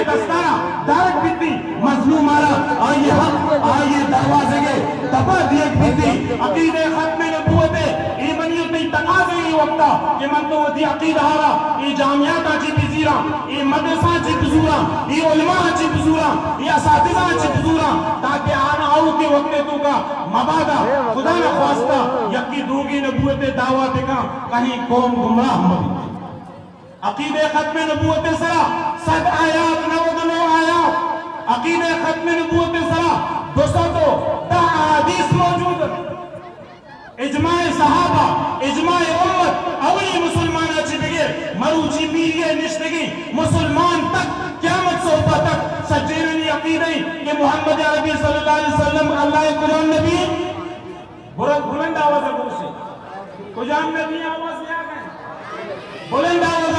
دستارا دارگ بیتی، مظلوم آرا آئی حق، آئی دروازگے دپا دیگ بیتی۔ عقیدہ ختم نبوت، اے منی و تئی تقاضے اے وقتا کہ من تو وتی عقیدہ آرا اے جامعات آ چی بزیراں، اے مدرسہ آ چی بزوراں، اے علماء آ چی بزوراں، اے اساتذہ آ چی بزوراں، تاکہ آنا آؤکیں وقت توکا مبادا خدا نخواستہ یکی دروگیں نبوت دعویٰ بکاں، کہیں قوم گمراہ مبیت۔ عقیدہ ختم نبوت سرا صد آیات، نود و نو آیات، عقیدہ ختم نبوت سرا دو سد و دہ احادیث موجود انت۔ اجماع صحابہ، اجماع امت، اولی مسلمان چی بگر مروچی میری نشتگی مسلمان تک قیامت صحبہ تک سجینانی عقیدہ کہ محمد عربی صلی اللہ علیہ وسلم اللہ کجام نبی؟ بر-، بلند آواز گوشی۔ کجام نبی؟ آواز نیا گئے۔ بلند آواز